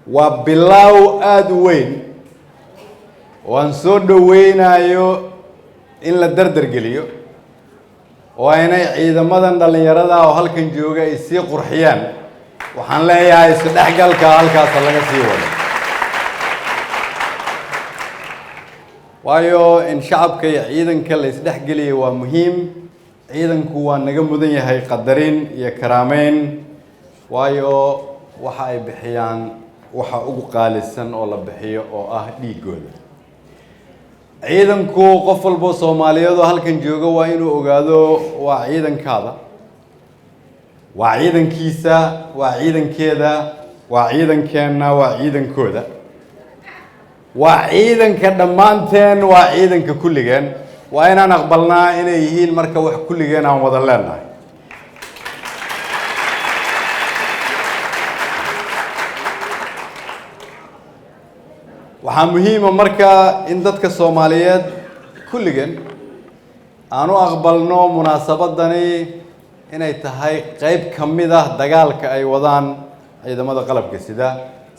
Waa bilaaw aada u weyn oo aan soo dhoweynayo in la dardar geliyo oo aynay ciidamadan dhallinyarada oo halkan jooga ay sii qurxiyaan. Waxaan leeyahay isdhexgalka halkaasa laga sii wado, waayo in shacabka iyo ciidanka la isdhexgeliyo waa muhiim. Ciidanku waa naga mudan yahay qadarin iyo karaameyn, waayo waxa ay bixiyaan waxa ugu qaalisan oo la bixiyo oo ah dhiiggooda. Ciidanku qof walbo Soomaaliyeed oo halkan jooga waa inuu ogaado waa ciidankaada, waa ciidankiisa, waa ciidankeeda, waa ciidankeenna, waa ciidankooda, waa ciidanka dhammaanteen, waa ciidanka kulligeen. Waa inaan aqbalnaa inay yihiin marka wax kulligeen aan wada leenahay. Waxaa muhiima marka in dadka Soomaaliyeed kulligeen aan u aqbalno munaasabadani inay tahay qeyb ka mid ah dagaalka ay wadaan ciidamada qalabka sida,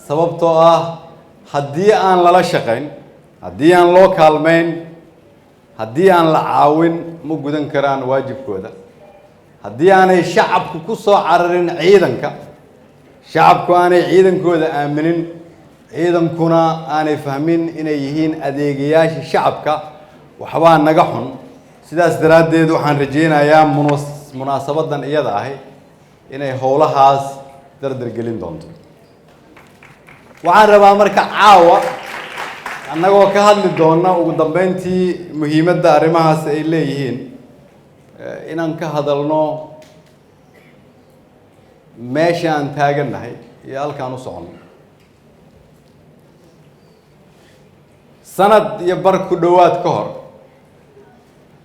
sababtoo ah haddii aan lala shaqayn, haddii aan loo kaalmayn, haddii aan la caawin, ma gudan karaan waajibkooda. Haddii aanay shacabku ku soo cararin ciidanka, shacabku aanay ciidankooda aaminin, ciidankuna aanay fahmin inay yihiin adeegayaasha shacabka, waxbaa naga xun. Sidaas daraaddeed waxaan rajaynayaa munaasabadan iyada ahi inay howlahaas dardar gelin doonto. Waxaan rabaa marka caawa annagoo ka hadli doona ugu dambeyntii muhiimadda arrimahaas ay leeyihiin inaan ka hadalno meesha aan taagannahay iyo halkaan u soconno. Sanad iyo bar ku dhowaad ka hor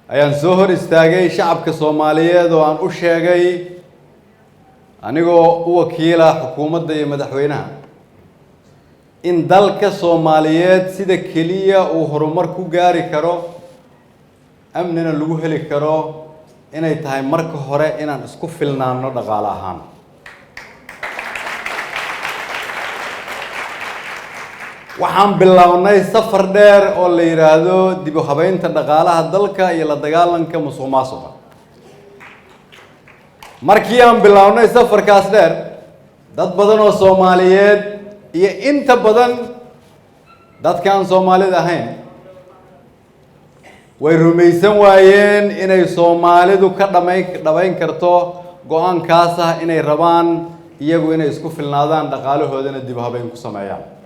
ayaan soo hor istaagay shacabka Soomaaliyeed oo aan u sheegay, anigoo u wakiila xukuumadda iyo madaxweynaha, in dalka Soomaaliyeed sida keliya uu horumar ku gaari karo, amnina lagu heli karo, inay tahay marka hore inaan isku filnaano dhaqaale ahaan. Waxaan bilownay safar dheer oo la yidhaahdo dib u habeynta dhaqaalaha dalka iyo la dagaalanka musuq maasuqa. Markii aan bilownay safarkaas dheer, dad badan oo Soomaaliyeed iyo inta badan dadka aan Soomaalida ahayn way rumaysan waayeen inay Soomaalidu ka dhamayn dhabayn karto go-aankaas ah inay rabaan iyagu inay isku filnaadaan, dhaqaalahoodana dib u habeyn ku sameeyaan.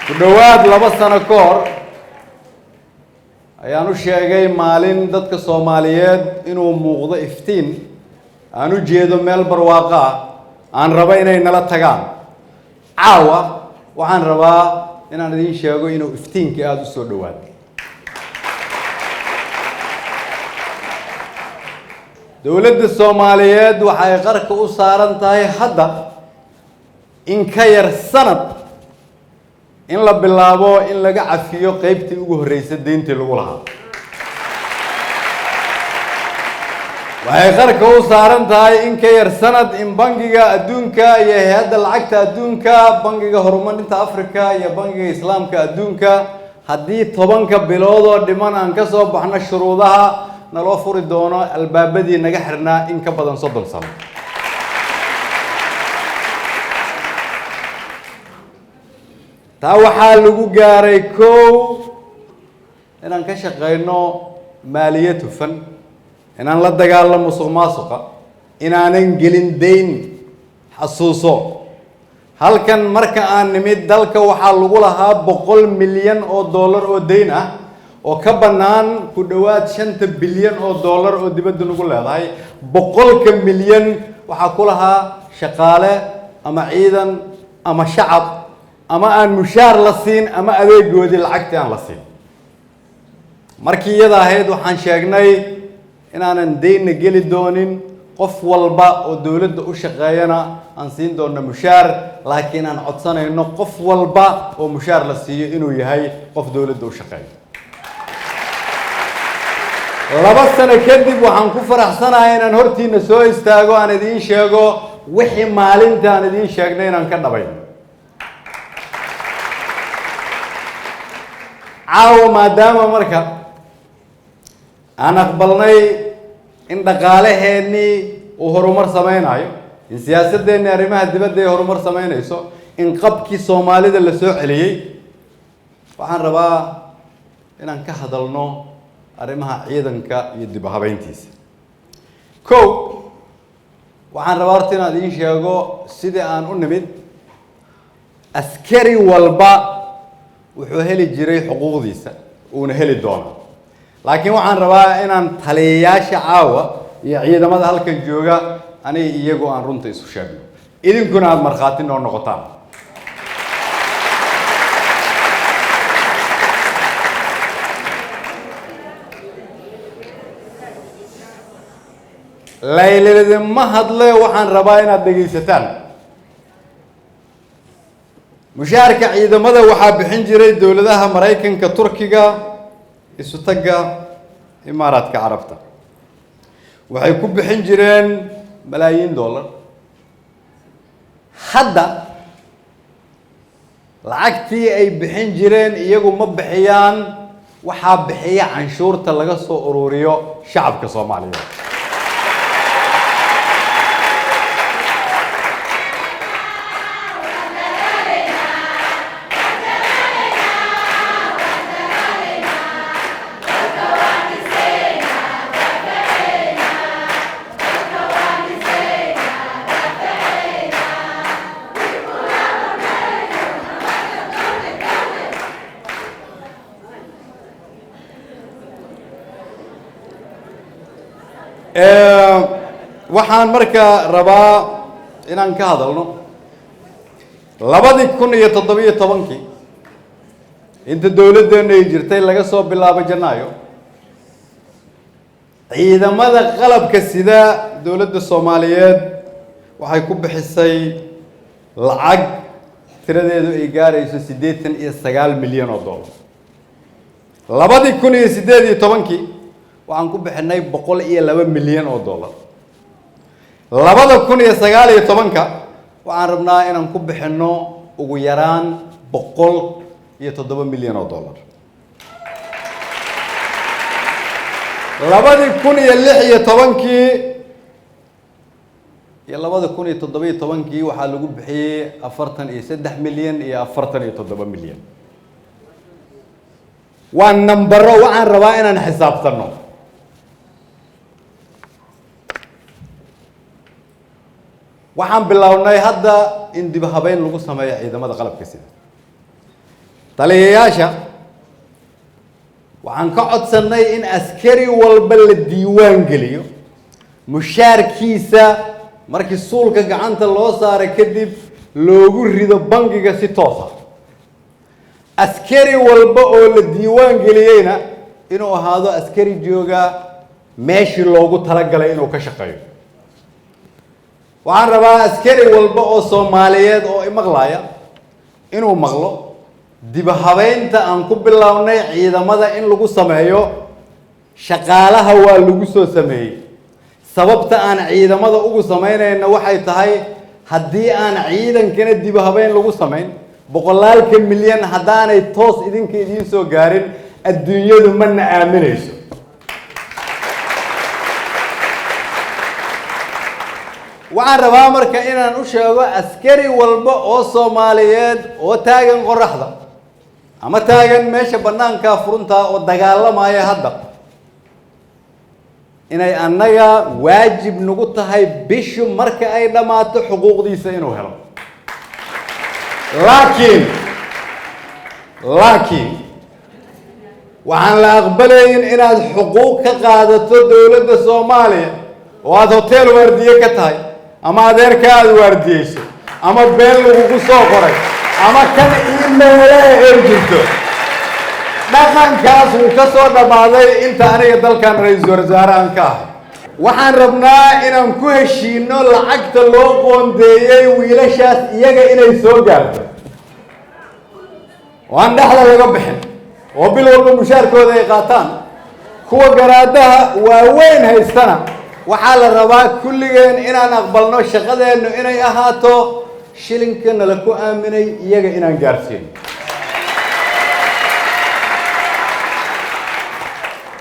Ku dhowaad 2 sano ka hor ayaan u sheegay maalin dadka Soomaaliyeed inuu muuqdo iftiin, aan u jeedo meel barwaaqo ah, aan rabo inay nala tagaan. Caawa waxaan rabaa inaan idiin sheego inuu iftiinkii aada u soo dhowaado. Dowladda Soomaaliyeed waxay qarka u saaran tahay hadda in ka yar sanad in la bilaabo in laga cafiyo qeybtii ugu horreysay deyntii lagu lahaa. Waxay qarka u saaran tahay in ka yar sanad in Bangiga Adduunka iyo Hay-adda Lacagta Adduunka, Bangiga Horumarinta Africa iyo Bangiga Islaamka Adduunka, haddii 10-ka bilood oo dhiman aan ka soo baxno shuruudaha, naloo furi doono albaabadii naga xirnaa in ka badan 30 sano. Taa waxaa lagu gaaray kow inaan ka shaqeyno maaliyad hufan, inaan la dagaalamo musuq maasuqa, inaanan gelin deyn. Xasuuso, halkan marka aan nimid dalka waxaa lagu lahaa 100 milyan oo dollar oo deyn ah oo ka bannaan ku dhowaad 5-ta bilyan oo dollar oo dibadda nagu leedahay. 100-ka milyan waxaa ku lahaa shaqaale ama ciidan ama shacab ama aan mushaar la siin ama adeegoodii lacagtii aan la siin. Markii iyada ahayd waxaan sheegnay inaanan deynna geli doonin, qof walba oo dowladda u shaqeeyana aan siin doonno mushaar, laakiin aan codsanayno qof walba oo mushaar la siiyo inuu yahay qof dowladda u shaqeeya. 2 sano kadib waxaan ku faraxsanahay inaan hortiina soo istaago, aan idiin sheego Wixii maalintaan idiin sheegnay inaan ka dhabayno caawa, maadaama marka aan aqbalnay in dhaqaalaheennii uu horumar sameynayo, in siyaasadeennii arrimaha dibadda ay horumar sameynayso, in qabkii Soomaalida la soo celiyey, waxaan rabaa inaan ka hadalno arrimaha ciidanka iyo dib u habeyntiisa. Kow, waxaan rabaa horta inaan idiin sheego sidii aan u nimid. Askari walba wuxuu heli jiray xuquuqdiisa, uuna heli doonaa, laakiin waxaan rabaa inaan taliyayaasha caawa iyo ciidamada halkan jooga, aniga iyagu aan runta isu sheegno, idinkuna aada markhaati noo noqotaan. Laylidinma hadle, waxaan rabaa inaad dhegaysataan. Mushaharka ciidamada waxaa bixin jiray dowladaha Maraykanka, Turkiga, Isutagga Imaaraadka Carabta. Waxay ku bixin jireen malaayiin dollar. Hadda lacagtii ay bixin jireen iyagu ma bixiyaan, waxaa bixiya canshuurta laga soo ururiyo shacabka Soomaaliyeed. Waxaan marka rabaa inaan ka hadalno 2017-kii, inta dowladdeenu ay jirtay, laga soo bilaabo Janaayo, ciidamada qalabka sida dowladda Soomaaliyeed waxay ku bixisay lacag tiradeedu ay gaarayso 89 milyan oo dollar. 2018-kii waxaan ku bixinay 102 milyan oo dollar. 2019-ka waxaan rabnaa inaan ku bixinno ugu yaraan 107 milyan oo dollar. 2016-kii iyo 2017-kii waxaa lagu bixiyey 43 milyan iyo 47 milyan. Waa nambaro, waxaan rabaa inaan xisaabtano. Waxaan bilownay hadda in dib habeyn lagu sameeyo ciidamada qalabka sida. Taliyayaasha waxaan ka codsannay in askari walba la diiwaan geliyo, mushaarkiisa markii suulka gacanta loo saaray kadib loogu rido bangiga si toosa. Askari walba oo la diiwaan geliyeyna inuu ahaado askari jooga meeshii loogu talagalay inuu ka shaqeeyo. Waxaan rabaa askari walba oo Soomaaliyeed oo imaqlaya inuu maqlo dib habeynta aan ku bilownay ciidamada in lagu sameeyo. Shaqaalaha waa lagu soo sameeyey. Sababta aan ciidamada ugu samaynayna waxay tahay, haddii aan ciidankana dib habeyn lagu samayn, boqolaalka milyan haddaanay toos idinka idiin soo gaarin, adduunyadu mana aaminayso. Waxaan rabaa marka inaan u sheego askari walba oo Soomaaliyeed oo taagan qoraxda ama taagan meesha bannaanka furunta oo dagaalamaya hadda, inay annaga waajib nagu tahay bishu marka ay dhammaato xuquuqdiisa inuu helo. Laakiin waxaan la aqbalayn inaad xuquuq ka qaadato dowladda Soomaaliya oo aada hotel waardiye ka tahay, ama adeerka aada waardiyeyso, ama been lagugu soo qoray, ama kan email ay jirto. Dhaqankaas wuu ka soo dhammaaday inta aniga dalkan ra-iisul wasaare aan ka ahay. Waxaan rabnaa inaan ku heshiino lacagta loo qoondeeyey wiilashaas iyaga inay soo gaarto oo aan dhexda laga bixin, oo bil walba mushaarkooda ay qaataan. Kuwa garaadaha waaweyn haystana Waxaa la rabaa kulligeen inaan aqbalno shaqadeennu inay ahaato shilinka nala ku aaminay iyaga inaan gaarsiino.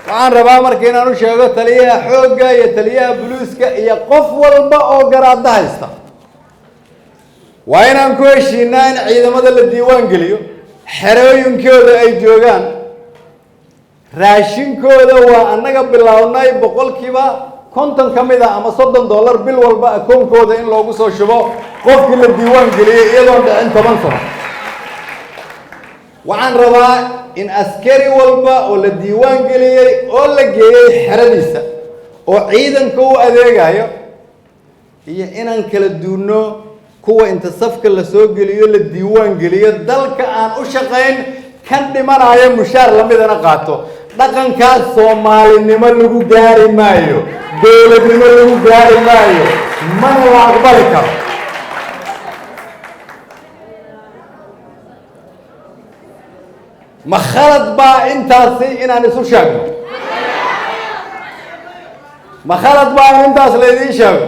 Waxaan rabaa marka inaan u sheego taliyaha xoogga iyo taliyaha buluuska iyo qof walba oo garaadda haysta, waa inaan ku heshiinaa in ciidamada la diiwaan geliyo, xerooyinkooda ay joogaan, raashinkooda waa annaga bilownay 50% ka mid ah ama $30 bil walba akoonkooda in loogu soo shubo qofkii la diiwaan geliyey iyadoon dhicin 10 sano. Waxaan rabaa in askari walba oo la diiwaan geliyey oo la geeyey xeradiisa oo ciidanka u adeegayo, iyo inaan kala duunno kuwa inta safka la soo geliyo la diiwaan geliyo dalka aan u shaqayn kan dhimanayo mushaar lamidana qaato. Dhaqankaas Soomaalinimo lagu gaari maayo, dowladnimo lagu gaari maayo, mana la aqbali karo. Ma khalad baa intaasi inaan isu sheegno? Ma khalad baa in intaas laydiin sheego?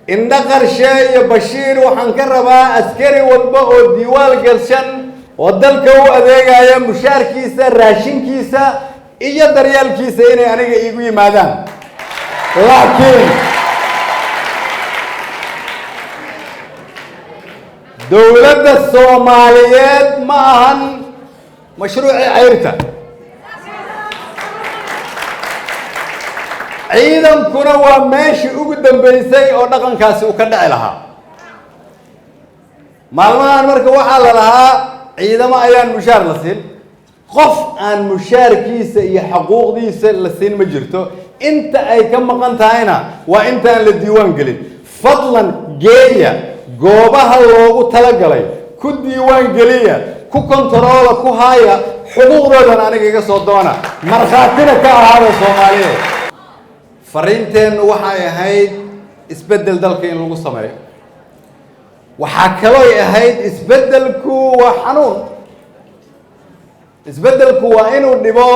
Indho Qarshe iyo Bashiir waxaan ka rabaa askari walba oo diiwaal gashan oo dalka u adeegaya mushaarkiisa, raashinkiisa iyo daryaalkiisa inay aniga iigu yimaadaan. Laakiin dowladda Soomaaliyeed ma ahan mashruucii cayrta, ciidankuna waa meeshii ugu dambeysay oo dhaqankaasi uu ka dhici lahaa. Maalmahan marka waxaa la lahaa ciidamo ayaan mushaar la siin. Qof aan mushaarkiisa iyo xaquuqdiisa la siin ma jirto. Inta ay ka maqan tahayna waa intaan la diiwaan gelin. Fadlan geeya goobaha loogu talagalay, ku diiwaan geliya, ku kontaroola, ku haaya xuquuqdoodan aniga iga soo doona, markhaatina ka ahaada Soomaaliyeed. Fariinteennu waxay ahayd isbeddel dalka in lagu sameeyo. Waxaa kalooy ahayd isbeddelku waa xanuun, isbeddelku waa inuu dhibo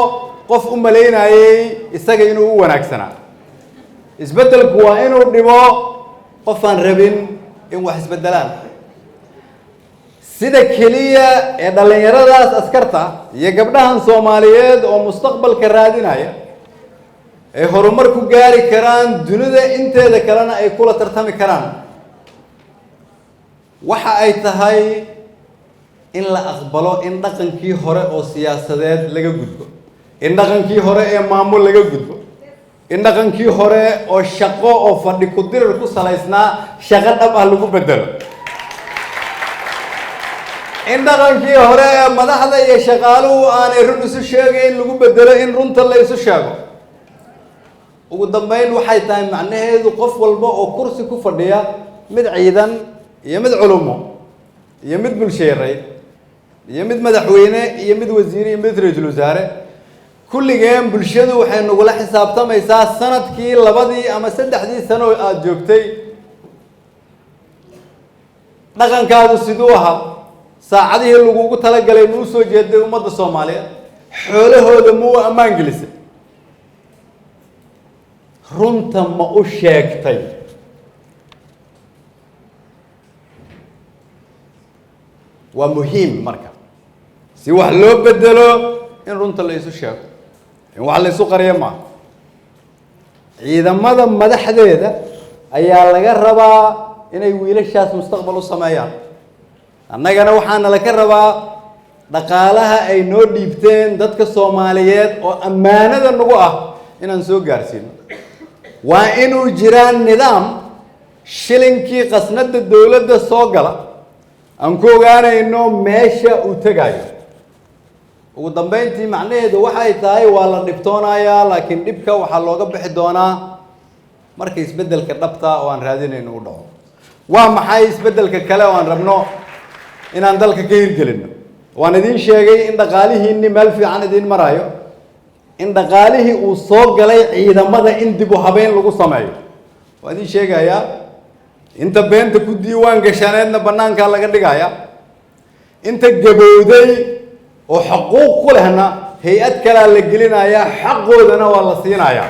qof u malaynayey isaga inuu u wanaagsanaa, isbeddelku waa inuu dhibo qof aan rabin in wax isbeddelaan. Sida keliya ee dhallinyaradaas askarta iyo gabdhahan Soomaaliyeed oo mustaqbalka raadinaya ay horumar ku gaari karaan, dunida inteeda kalena ay kula tartami karaan, waxa ay tahay in la aqbalo in dhaqankii hore oo siyaasadeed laga gudbo, in dhaqankii hore ee maamul laga gudbo, in dhaqankii hore oo shaqo oo fadhi ku dirir ku salaysnaa shaqo dhab ah lagu bedelo, in dhaqankii hore ee madaxda iyo shaqaaluhu aanay run isu sheegayn lagu bedelo in runta la isu sheego. Ugu dambeyn waxay tahay macnaheedu qof walba oo kursi ku fadhiya, mid ciidan iyo mid culumo iyo mid bulsheereyd iyo mid madaxweyne iyo mid wasiir iyo mid ra-iisul wasaare, kulligeen bulshadu waxay nagula xisaabtamaysaa sanadkii 2dii ama 3dii sano oo aada joogtay dhaqankaadu siduu ahaa, saacadihii lagugu talagalay ma u soo jeeday ummadda Soomaaliyeed, xoolahooda ma u ammaan gelisay, runta ma u sheegtay. Waa muhiim marka si wax loo bedelo in runta la isu sheego, in wax la isu qariyo maaha. Ciidamada madaxdeeda ayaa laga rabaa inay wiilashaas mustaqbal u sameeyaan. Annagana waxaana laka rabaa dhaqaalaha ay noo dhiibteen dadka Soomaaliyeed oo ammaanada nagu ah inaan soo gaarsiino. Waa inuu jiraa nidaam shilinkii qasnada dowladda soo gala aan ku ogaanayno meesha uu tegayo. Ugu dambeyntii macnaheedu waxay tahay waa la dhibtoonayaa, laakiin dhibka waxaa looga bixi doonaa marka isbeddelka dhabta oo aan raadinayno u dhaco. Waa maxay isbeddelka kale oo aan rabno inaan dalka ka hirgelino? Waan idiin sheegay in dhaqaalihiinni meel fiican idiin marayo, in dhaqaalihii uu soo galay ciidamada in dib u habeyn lagu sameeyo. Waan idiin sheegayaa inta beenta ku diiwaan gashaneedna bannaankaa laga dhigaya, inta gabowday oo xuquuq ku lehna hay-ad kalaa la gelinayaa, xaqoodana waa la siinayaa.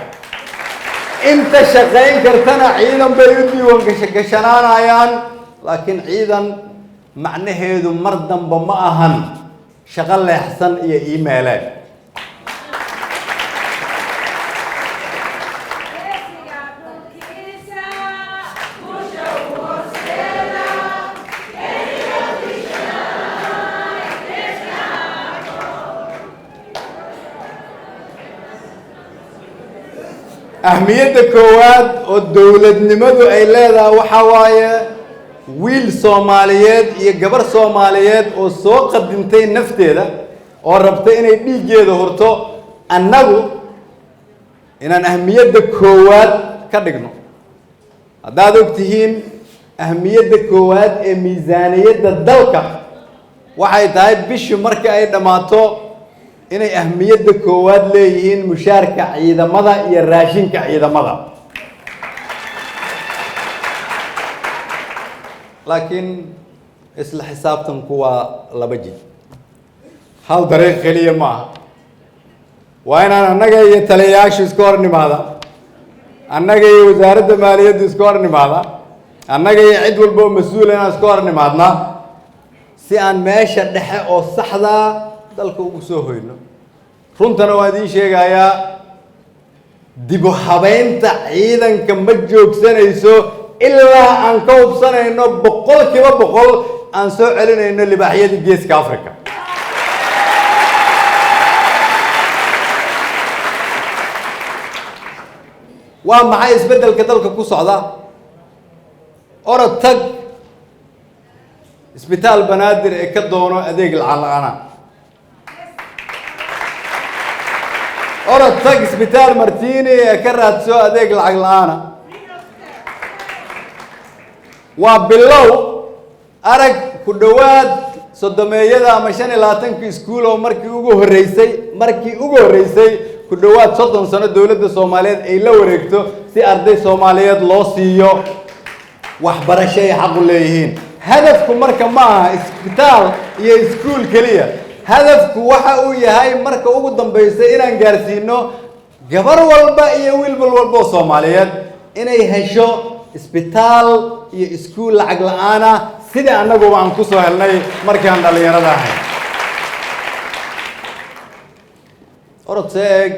Inta shaqayn kartana ciidan bay u diiwaan gashanaanayaan, laakiin ciidan macnaheedu mar damba ma ahan shaqo leexsan iyo iimeyleen. Ahmiyadda koowaad oo dowladnimadu ay leedahay waxaa waaye wiil Soomaaliyeed iyo gabar Soomaaliyeed oo soo qadintay nafteeda oo rabta inay dhiiggeeda hurto, annagu inaan ahmiyadda koowaad ka dhigno. Haddaad og tihiin, ahmiyadda koowaad ee miisaaniyadda dalka waxay tahay bishii marka ay dhammaato inay ahmiyadda koowaad leeyihiin mushaarka ciidamada iyo raashinka ciidamada. Laakiin isla xisaabtanku waa laba jid, hal dariiq keliya ma aha. Waa inaan annaga iyo taliyayaashu iska hor nimaada, annaga iyo wasaaradda maaliyaddu iska hor nimaada, annaga iyo cid walba oo mas-uula inaan iska hor nimaadnaa si aan meesha dhexe oo saxdaa dalka ugu soo hoyno. Runtana waan idiin sheegayaa, dib u habeynta ciidanka ma joogsanayso ilaa aan ka hubsanayno 100% aan soo celinayno libaaxyadii Geeska Africa. Waa maxay isbeddelka dalka ku socda? Orod tag Isbitaal Banaadir ee ka doono adeeg lacag la-aana. Orod tag Isbitaal Martini ee ka raadso adeeg lacag la-aana. Waa bilow. Arag ku dhowaad 30-meeyada ama 25-ka iskuul oo markii ugu horreysay ku dhowaad 30 sano dowladda Soomaaliyeed ay la wareegto si arday Soomaaliyeed loo siiyo waxbarasho ay xaq u leeyihiin. Hadafku marka ma aha isbitaal iyo iskuul keliya. Hadafku waxa uu yahay marka ugu dambaysa inaan gaarsiino gabar walba iyo wiilbal walba oo Soomaaliyeed inay hesho isbitaal iyo iskuul lacag la-aana, sidii annaguba aan kusoo helnay markaan dhallinyarada ahay. Orod see eeg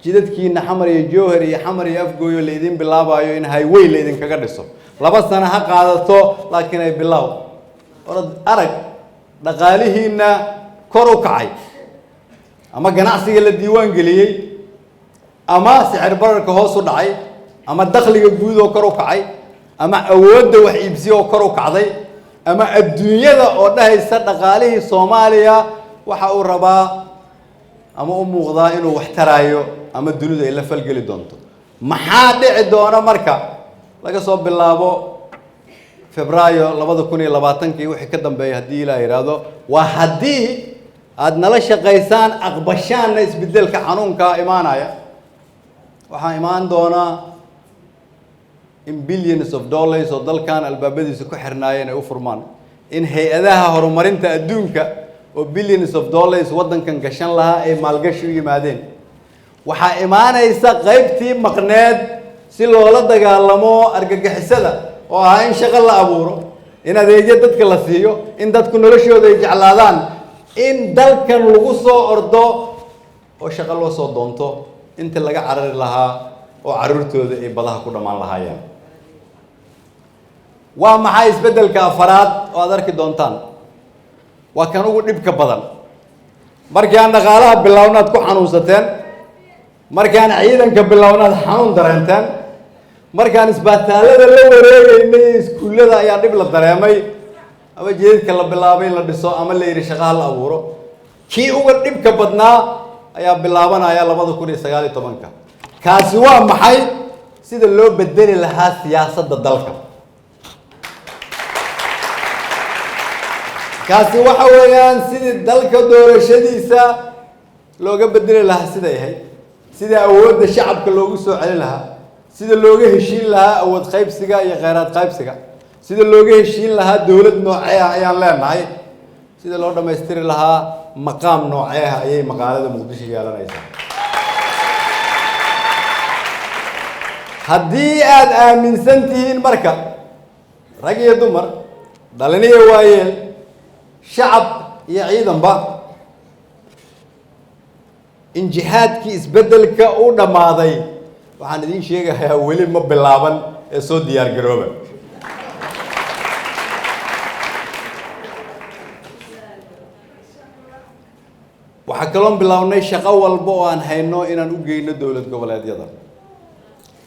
jidadkiina Xamar iyo Jowhar iyo Xamar iyo Afgooyo laydin bilaabayo in highway laydinkaga dhiso. 2 sano ha qaadato, laakiin ay bilow. Orod arag dhaqaalihiina kor u kacay, ama ganacsiga la diiwaan geliyey, ama sicir bararka hoos u dhacay, ama dakhliga guud oo kor u kacay, ama awoodda wax iibsiya oo kor u kacday, ama adduunyada oo dhahaysa dhaqaalihii Soomaaliya waxa uu rabaa ama u muuqdaa inuu wax taraayo, ama dunidu ay la falgeli doonto. Maxaa dhici doona marka laga soo bilaabo Febraayo 2020-kii wixii ka dambeeya, haddii Ilaah yidhaahdo? Waa haddii aada nala shaqaysaan, aqbashaanna isbedelka xanuunkaa imaanaya. Waxaa imaan doonaa in billions of dollars oo dalkan albaabadiisa ku xirnaayeen ay u furmaan, in hay-adaha horumarinta adduunka oo billions of dollars waddankan gashan lahaa ay maalgashi u yimaadeen. Waxaa imaanaysa qaybtii maqneed si loola dagaalamo argagixisada, oo ah in shaqo la abuuro, in adeegyo dadka la siiyo, in dadku noloshooda ay jeclaadaan, in dalkan lagu soo ordo oo shaqo loo soo doonto inta laga carari lahaa oo carruurtooda ay badaha ku dhammaan lahaayeen. Waa maxay isbeddelka afaraad oo aad arki doontaan? Waa kan ugu dhibka badan. Markii aan dhaqaalaha bilownaad ku xanuunsateen, markaan ciidanka bilownaad xanuun dareenteen, markaan isbitaalada la wareegeynay iyo iskuullada ayaa dhib la dareemay, ama jeedadka la bilaabay in la dhiso, ama la yidhi shaqaha la abuuro. Kii uga dhibka badnaa ayaa bilaabanaya 2019-ka. Kaasi waa maxay? Sida loo bedeli lahaa siyaasadda dalka. Kaasi waxa weeyaan sidii dalka doorashadiisa looga bedeli lahaa siday ahayd, sida awoodda shacabka loogu soo celin lahaa, sida looga heshiin lahaa awood qaybsiga iyo kheyraad qaybsiga, sida looga heshiin lahaa dowlad noocee ah ayaan leenahay, sida loo dhammaystiri lahaa maqaam noocee ah ayay magaalada Muqdisho yeelanaysaa. Haddii aada aaminsan tihiin marka, rag iyo dumar, dhalin iyo waayeel, shacab iyo ciidanba, in jihaadkii isbeddelka u dhammaaday, waxaan idiin sheegayaa weli ma bilaaban ee soo diyaar garooba. Waxaa kaloon bilownay shaqo walba oo aan hayno inaan u geyno dowlad goboleedyada,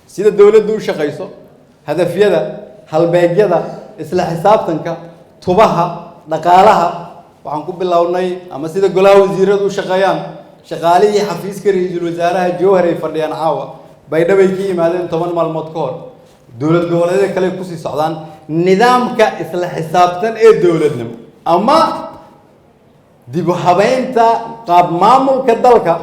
sida dowladdu u shaqayso, hadafyada, halbeegyada, isla xisaabtanka, tubaha dhaqaalaha. Waxaan ku bilownay ama sida golaha wasiiradu u shaqeeyaan. Shaqaalihii xafiiska ra-iisul wasaaraha Jowhar ay fadhiyaan caawa, Baydhabay ka yimaadeen 10 maalmood ka hor, dowlad goboleedyada kale kusii socdaan. Nidaamka isla xisaabtan ee dowladnimo ama dib u habeynta qaab maamulka dalka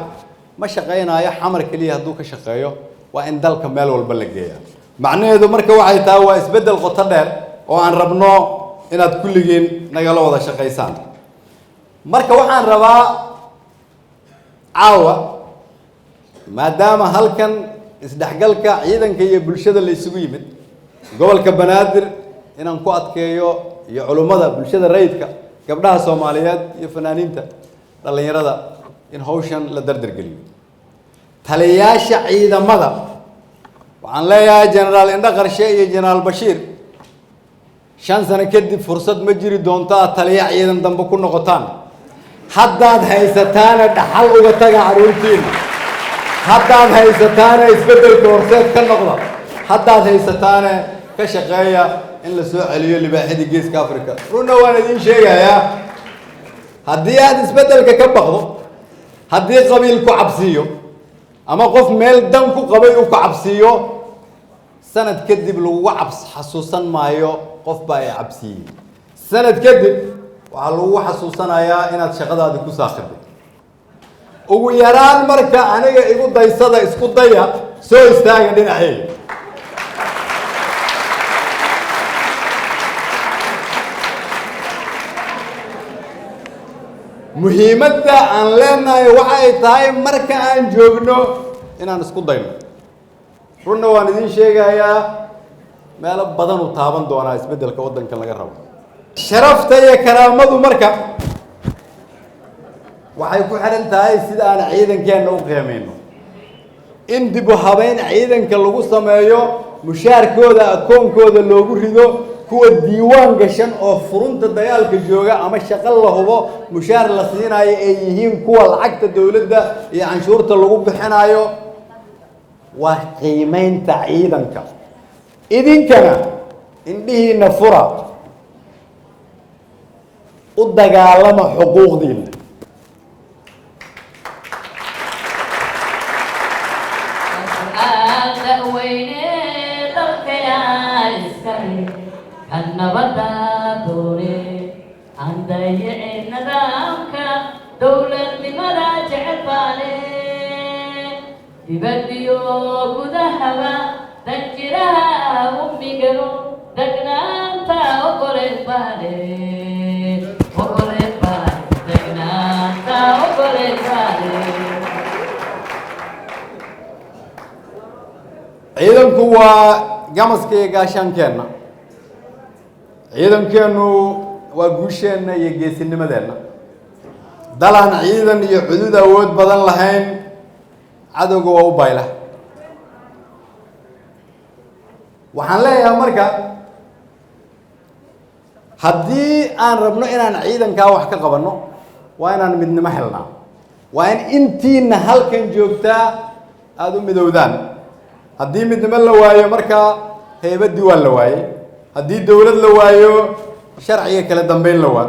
ma shaqaynayo Xamar keliya hadduu ka shaqeeyo, waa in dalka meel walba la geeyaa. Macnaheedu marka waxay tahay waa isbeddel qoto dheer oo aan rabno inaad kulligiin nagala wada shaqaysaan. Marka waxaan rabaa caawa, maadaama halkan isdhexgalka ciidanka iyo bulshada la isugu yimid gobolka Banaadir, inaan ku adkeeyo iyo culummada, bulshada rayidka, gabdhaha Soomaaliyeed iyo fanaaniinta dhallinyarada in hawshan la dardargeliyo. Taliyayaasha ciidamada waxaan leeyahay, Generaal Indho Qarshe iyo Generaal Bashiir, 5 sano kadib fursad ma jiri doonto aad taliya ciidan dambe ku noqotaan. Haddaad haysataana dhaxal uga taga carruurtiina, haddaad haysataana isbeddelka horseed ka noqda, haddaad haysataana ka shaqeeya in la soo celiyo libaaxidii Geeska Africa. Runna waan idiin sheegayaa, haddii aad isbeddelka ka baqdo, haddii qabiil ku cabsiiyo ama qof meel dan ku qabay uu ku cabsiiyo, sanad kadib laguga cabs xasuusan maayo qof baa ay cabsiiyey. Sanad kadib waxaa lagugu xasuusanayaa inaad shaqadaadi ku saakhiday. Ugu yaraan marka aniga igu daysada, isku daya, soo istaaga dhinaceyga. Muhiimadda aan leenahay waxa ay tahay marka aan joogno inaan isku dayno. Runna waan idiin sheegayaa, meelo badan uu taaban doonaa isbeddelka waddankan laga rabo. Sharafta iyo karaamadu marka waxay ku xidhan tahay sida aan ciidankeenna u qiimayno. In dib u habeyn ciidanka lagu sameeyo, mushaarkooda akoonkooda loogu rido, kuwa diiwaan gashan oo furunta dagaalka jooga ama shaqo la hubo mushaar la siinayo ay yihiin kuwa lacagta dowladda iyo canshuurta lagu bixinayo, waa qiimeynta ciidanka. Idinkana indhihiina fura, u dagaalama xuquuqdiina. Weyne dalkayaa iskale kan nabada doone, aan dayicin nidaamka dowladnimada jecel baane, dibadiyo gudahaba danjiraha ummigano degnaanta ogoleen baane, ogoleen baane, degnaanta ogoleen baane. Ciidanku waa gamaska iyo gaashaankeenna. Ciidankeennu waa guusheenna iyo geesinimadeenna. Dalaan ciidan iyo cudud awood badan lahayn cadowga waa u bayla. Waxaan leeyahay marka, haddii aan rabno inaan ciidankaa wax ka qabanno, waa inaan midnimo helnaa, waa in intiina halkan joogtaa aada u midowdaan. Haddii midnimo la waayo, markaa haybaddii waa la waayey. Haddii dowlad la waayo, sharciga kala dambeyn la waa.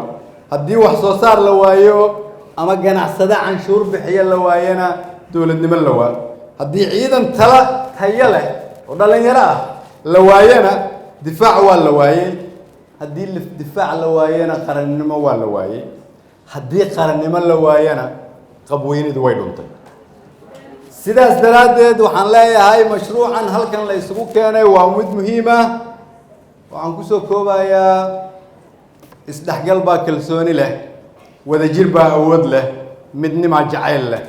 Haddii wax soo saar la waayo ama ganacsade canshuur bixiya la waayana, dowladnimo la waa. Haddii ciidan tala tayo leh oo dhallinyaro ah la waayana, difaac waa la waayey. Haddii difaac la waayana, qarannimo waa la waayey. Haddii qarannimo la waayana, qabweynidu way dhuntay. Sidaas daraaddeed waxaan leeyahay mashruucan halkan la isugu keenay waa mid muhiim ah. Waxaan kusoo koobayaa: isdhexgal baa kalsooni leh, wadajir baa awood leh, midnimaa jacayl leh.